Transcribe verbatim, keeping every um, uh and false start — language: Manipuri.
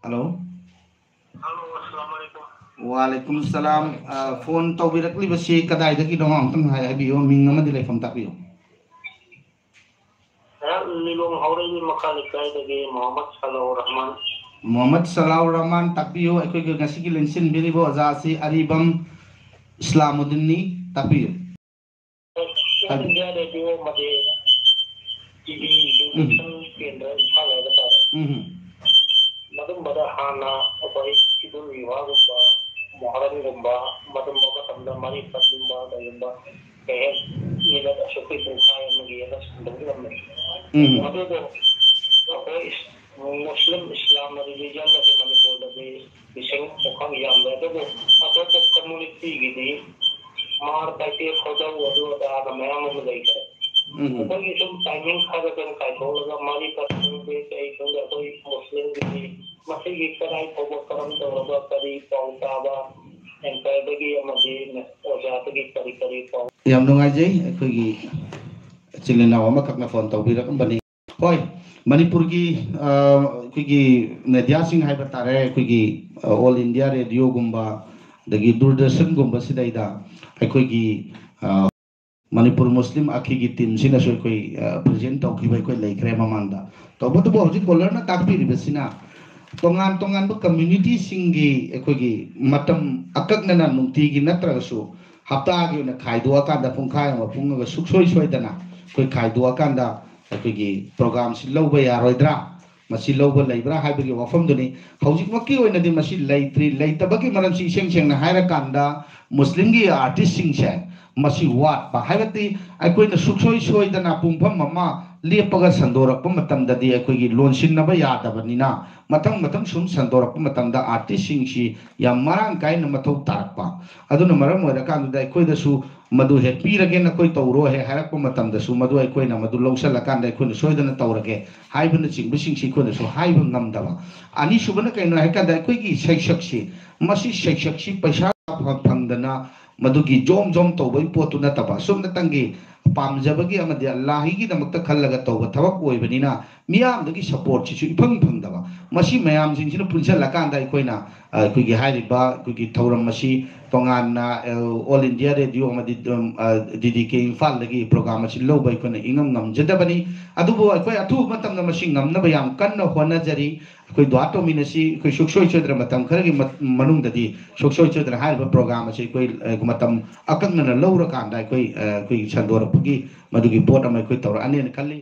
ꯍꯜꯂꯣ꯫ ꯋꯥꯂꯩꯀꯨꯝ ꯁꯂꯥꯝ꯫ ꯑ, ꯐꯣꯟ ꯇꯧꯕꯤꯔꯛꯂꯤꯕꯁꯤ ꯀꯗꯥꯏꯗꯒꯤꯅꯣ? ꯑꯃꯨꯛꯇꯪ ꯍꯥꯏ-, ꯍꯥꯏꯕꯤꯌꯨ, ꯃꯤꯡ ꯑꯃꯗꯤ ꯂꯩꯐꯝ ꯇꯥꯛꯄꯤꯌꯨ꯫ ꯑꯩꯍꯥꯛ ꯂꯤꯂꯣꯡ ꯍꯥꯎꯔꯩꯕꯤ ꯃꯈꯥ ꯂꯩꯀꯥꯏꯗꯒꯤ ꯃꯣꯍꯝꯃꯗ ꯁꯂꯥꯎ ꯔꯍꯃꯥꯟ꯫ ꯃꯣꯍꯝꯃꯗ ꯁꯂꯥꯎ ꯔꯍꯃꯥꯟ, ꯇꯥꯛꯄꯤꯌꯨ, ꯑꯩꯈꯣꯏꯒꯤ ꯉꯁꯤꯒꯤ ꯂꯦꯡꯁꯤꯟꯕꯤꯔꯤꯕ ꯑꯣꯖꯥꯁꯤ ꯑꯔꯤꯕꯝ ꯏꯁꯂꯥꯃꯨꯗꯤꯟꯅꯤ, ꯇꯥꯛꯄꯤꯌꯨ꯫ ꯑꯣꯜ ꯏꯟꯗꯤꯌꯥ ꯔꯦꯗꯤꯑꯣ ꯑꯃꯗꯤ ꯇꯤ ꯚꯤ, ꯎꯝ꯫ ꯗꯨꯔꯗꯔꯁꯟ ꯀꯦꯟꯗ꯭ꯔ ꯏꯝꯐꯥꯜ ꯍꯥꯏꯕ ꯇꯥꯔꯦ꯫ ꯎꯝ꯫ ꯃꯗꯨꯝꯕꯗ ꯍꯥꯟꯅ ꯑꯩꯈꯣꯏ ꯏꯗꯨꯜ ꯖꯨꯍꯥꯒꯨꯝꯕ, ꯃꯣꯍꯔꯝꯒꯨꯝꯕ, ꯃꯗꯨꯝꯕ ꯃꯇꯝꯗ ꯃꯔꯤ ꯐꯠꯀꯨꯝꯕ ꯀꯩꯒꯨꯝꯕ ꯀꯩ ꯍꯥꯏ, ꯃꯤꯅꯠ ꯑꯁꯨꯛꯀꯤ ꯄꯨꯡꯈꯥꯏ ꯑꯃꯒꯤ ꯍꯦꯟꯅ ꯁꯟꯗꯣꯛꯂꯝꯃꯤ꯫ ꯎꯝ꯫ ꯑꯗꯨꯕꯨ ꯑꯩꯈꯣꯏ ꯏꯁ-, ꯃꯨꯁꯂꯤꯝ ꯏꯁꯂꯥꯝ ꯔꯤꯂꯤꯖꯟ ꯑꯁꯤ ꯃꯅꯤꯄꯨꯔꯗꯗꯤ ꯂꯤꯁꯤꯡ ꯄꯨꯡꯈꯥꯏ ꯌꯥꯝꯂꯦ, ꯑꯗꯨꯕꯨ ꯑꯇꯣꯞꯄ ꯀꯝꯃꯨꯅꯤꯇꯤꯒꯤꯗꯤ ꯃꯥꯔ, ꯇꯥꯏꯇꯦ, ꯈꯣꯏꯗꯧ ꯑꯗꯨ ꯑꯗꯥꯅ ꯃꯌꯥꯝ ꯑꯃ ꯂꯩꯈ꯭ꯔꯦ꯫ ꯎꯝ꯫ ꯑꯩꯈꯣꯏꯒꯤ ꯁꯨꯝ ꯇꯥꯏꯃꯤꯡ ꯈꯔꯗꯪ ꯀꯥꯏꯊꯣꯛꯂꯒ ꯃꯔꯤ ꯐꯠ ꯈꯪꯗꯦ, ꯀꯩ ꯈꯪꯗꯦ, ꯑꯩꯈꯣꯏ ꯃꯨꯁꯂꯤꯝꯒꯤꯗꯤ ꯃꯁꯤꯒꯤ ꯀꯗꯥꯏ ꯐꯥꯎꯕ ꯀꯔꯝ ꯇꯧꯔꯒ ꯀꯔꯤ ꯄꯥꯎ ꯇꯥꯕ, ꯑꯦꯡꯀꯔꯗꯒꯤ ꯑꯃꯗꯤ ꯑꯣꯖꯥꯗꯒꯤ ꯀꯔꯤ ꯀꯔꯤ ꯄꯥꯎ? ꯌꯥꯝ ꯅꯨꯡꯉꯥꯏꯖꯩ, ꯑꯩꯈꯣꯏꯒꯤ ꯏꯆꯤꯜ ꯏꯅꯥꯎ ꯑꯃꯈꯛꯅ ꯐꯣꯟ ꯇꯧꯕꯤꯔꯛꯑꯝꯕꯅꯤ꯫ ꯍꯣꯏ, ꯃꯅꯤꯄꯨꯔꯒꯤ, ꯑ, ꯑꯩꯈꯣꯏꯒꯤ ꯃꯦꯗꯤꯌꯥꯁꯤꯡ ꯍꯥꯏꯕ ꯇꯥꯔꯦ, ꯑꯩꯈꯣꯏꯒꯤ, ꯑ, ꯑꯣꯜ ꯏꯟꯗꯤꯌꯥ ꯔꯦꯗꯤꯑꯣꯒꯨꯝꯕ, ꯑꯗꯒꯤ ꯗꯨꯔꯗꯔꯁꯟꯒꯨꯝꯕꯁꯤꯗꯩꯗ ꯑꯩꯈꯣꯏꯒꯤ, ꯑ, ꯃꯅꯤꯄꯨꯔ ꯃꯨꯁꯂꯤꯝ ꯑꯈꯤꯒꯤ ꯇꯤꯝꯁꯤꯅꯁꯨ ꯑꯩꯈꯣꯏ, ꯑ, ꯄ꯭ꯔꯖꯦꯟ ꯇꯧꯈꯤꯕ ꯑꯩꯈꯣꯏ ꯂꯩꯈ꯭ꯔꯦ ꯃꯃꯥꯡꯗ꯫ ꯇꯧꯕꯇꯕꯨ ꯍꯧꯖꯤꯛ ꯀꯣꯂꯔꯅ ꯇꯥꯛꯄꯤꯔꯤꯕꯁꯤꯅ ꯇꯣꯉꯥꯟ ꯇꯣꯉꯥꯟꯕ ꯀꯝꯃ꯭ꯌꯨꯅꯤꯇꯤꯁꯤꯡꯒꯤ ꯑꯩꯈꯣꯏꯒꯤ ꯃꯇꯝ ꯑꯀꯛꯅꯅ ꯅꯨꯡꯇꯤꯒꯤ ꯅꯠꯇ꯭ꯔꯒꯁꯨ ꯍꯞꯇꯥꯒꯤ ꯑꯣꯏꯅ ꯈꯥꯏꯗꯣꯛꯑꯀꯥꯟꯗ ꯄꯨꯡꯈꯥꯏ ꯑꯃ, ꯄꯨꯡ ꯑꯃꯒ ꯁꯨꯡꯁꯣꯏ ꯁꯣꯏꯗꯅ ꯑꯩꯈꯣꯏ ꯈꯥꯏꯗꯣꯛꯑꯀꯥꯟꯗ ꯑꯩꯈꯣꯏꯒꯤ ꯄ꯭ꯔꯣꯒ꯭ꯔꯥꯝꯁꯤ ꯂꯧꯕ ꯌꯥꯔꯣꯏꯗ꯭ꯔꯥ? ꯃꯁꯤ ꯂꯧꯕ ꯂꯩꯕ꯭ꯔꯥ ꯍꯥꯏꯕꯒꯤ ꯋꯥꯐꯝꯗꯨꯅꯤ꯫ ꯍꯧꯖꯤꯛꯃꯛꯀꯤ ꯑꯣꯏꯅꯗꯤ ꯃꯁꯤ ꯂꯩꯇ꯭ꯔꯤ꯫ ꯂꯩꯇꯕꯒꯤ ꯃꯔꯝꯁꯤ ꯏꯁꯦꯡ ꯁꯦꯡꯅ ꯍꯥꯏꯔꯀꯥꯟꯗ ꯃꯨꯁꯂꯤꯝꯒꯤ ꯑꯥꯔꯇꯤꯁꯁꯤꯡꯁꯦ ꯃꯁꯤ ꯋꯥꯠꯄ ꯍꯥꯏꯕꯗꯤ ꯑꯩꯈꯣꯏꯅ ꯁꯨꯡꯁꯣꯏ ꯁꯣꯏꯗꯅ ꯄꯨꯡꯐꯝ ꯑꯃ ꯂꯦꯞꯄꯒ ꯁꯟꯗꯣꯔꯛꯄ ꯃꯇꯝꯗꯗꯤ ꯑꯩꯈꯣꯏꯒꯤ ꯂꯣꯟꯁꯤꯟꯅꯕ ꯌꯥꯗꯕꯅꯤꯅ ꯃꯊꯪ ꯃꯊꯪ ꯁꯨꯝ ꯁꯟꯗꯣꯔꯛꯄ ꯃꯇꯝꯗ ꯑꯥꯔꯇꯤꯁꯁꯤꯡꯁꯤ ꯌꯥꯝ ꯃꯔꯥꯡ ꯀꯥꯏꯅ ꯃꯊꯧ ꯇꯥꯔꯛꯄ꯫ ꯑꯗꯨꯅ ꯃꯔꯝ ꯑꯣꯏꯔꯀꯥꯟꯗꯨꯗ ꯑꯩꯈꯣꯏꯗꯁꯨ ꯃꯗꯨ ꯍꯦꯛ ꯄꯤꯔꯒꯦ ꯅꯈꯣꯏ ꯇꯧꯔꯣ ꯍꯦꯛ ꯍꯥꯏꯔꯛꯄ ꯃꯇꯝꯗꯁꯨ ꯃꯗꯨ ꯑꯩꯈꯣꯏꯅ ꯃꯗꯨ ꯂꯧꯁꯜꯂꯀꯥꯟꯗ ꯑꯩꯈꯣꯏꯅ ꯁꯣꯏꯗꯅ ꯇꯧꯔꯒꯦ ꯍꯥꯏꯕꯅꯆꯤꯡꯕꯁꯤꯡꯁꯤ ꯑꯩꯈꯣꯏꯅꯁꯨ ꯍꯥꯏꯕ ꯉꯝꯗꯕ꯫ ꯑꯅꯤꯁꯨꯕꯅ ꯀꯩꯅꯣ ꯍꯥꯏꯀꯥꯟꯗ ꯑꯩꯈꯣꯏꯒꯤ ꯁꯩꯁꯛꯁꯤ, ꯃꯁꯤ ꯁꯩꯁꯛꯁꯤ ꯄꯩꯁꯥ ꯐ-, ꯐꯪꯗꯅ ꯃꯗꯨꯒꯤ ꯖꯣꯝ ꯖꯣꯝ ꯇꯧꯕꯒꯤ ꯄꯣꯠꯇꯨ ꯅꯠꯇꯕ, ꯑꯁꯨꯝꯅꯇꯪꯒꯤ ꯄꯥꯝꯖꯕꯒꯤ ꯑꯃꯗꯤ ꯑꯜꯂꯥꯍꯤꯒꯤꯗꯃꯛꯇ ꯈꯜꯂꯒ ꯇꯧꯕ ꯊꯕꯛ ꯑꯣꯏꯕꯅꯤꯅ ꯃꯤꯌꯥꯝꯗꯒꯤ ꯁꯄꯣꯔꯠꯁꯤꯁꯨ ꯏꯐꯪ ꯐꯪꯗꯕ꯫ ꯃꯁꯤ ꯃꯌꯥꯝꯁꯤꯡꯁꯤꯅ ꯄꯨꯟꯁꯤꯜꯂꯀꯥꯟꯗ ꯑꯩꯈꯣꯏꯅ, ꯑ, ꯑꯩꯈꯣꯏꯒꯤ ꯍꯥꯏꯔꯤꯕ ꯑꯩꯈꯣꯏꯒꯤ ꯊꯧꯔꯝ ꯑꯁꯤ ꯇꯣꯉꯥꯟꯅ, ꯑ, All India Radio ꯑꯃꯗꯤ, ꯎꯝ, ꯑ, D D K ꯏꯝꯐꯥꯜꯗꯒꯤ ꯄ꯭ꯔꯣꯒ꯭ꯔꯥꯝ ꯑꯁꯤ ꯂꯧꯕ ꯑꯩꯈꯣꯏꯅ ꯏꯉꯝ ꯉꯝꯖꯗꯕꯅꯤ꯫ ꯑꯗꯨꯕꯨ ꯑꯩꯈꯣꯏ ꯑꯊꯨꯕ ꯃꯇꯝꯗ ꯃꯁꯤ ꯉꯝꯅꯕ ꯌꯥꯝ ꯀꯟꯅ ꯍꯣꯠꯅꯖꯔꯤ꯫ ꯑꯩꯈꯣꯏ ꯗ꯭ꯋꯥꯔ ꯇꯣꯃꯤꯟ ꯑꯁꯤ ꯑꯩꯈꯣꯏ ꯁꯨꯡꯁꯣꯏ ꯁꯣꯏꯗꯅ ꯃꯇꯝ ꯈꯔꯒꯤ ꯃ-, ꯃꯅꯨꯡꯗꯗꯤ ꯁꯨꯡꯁꯣꯏ ꯁꯣꯏꯗꯅ ꯍꯥꯏꯔꯤꯕ ꯄ꯭ꯔꯣꯒ꯭ꯔꯥꯝ ꯑꯁꯤ ꯑꯩꯈꯣꯏ, ꯑ, ꯃꯇꯝ ꯑꯀꯛꯅꯅ ꯂꯧꯔꯀꯥꯟꯗ ꯑꯩꯈꯣꯏ, ꯑ, ꯑꯩꯈꯣꯏ ꯁꯟꯗꯣꯔꯛꯄꯒꯤ ꯃꯗꯨꯒꯤ ꯄꯣꯠ ꯑꯃ ꯑꯩꯈꯣꯏ ꯇꯧꯔꯛꯑꯅꯦꯅ ꯈꯜꯂꯤ꯫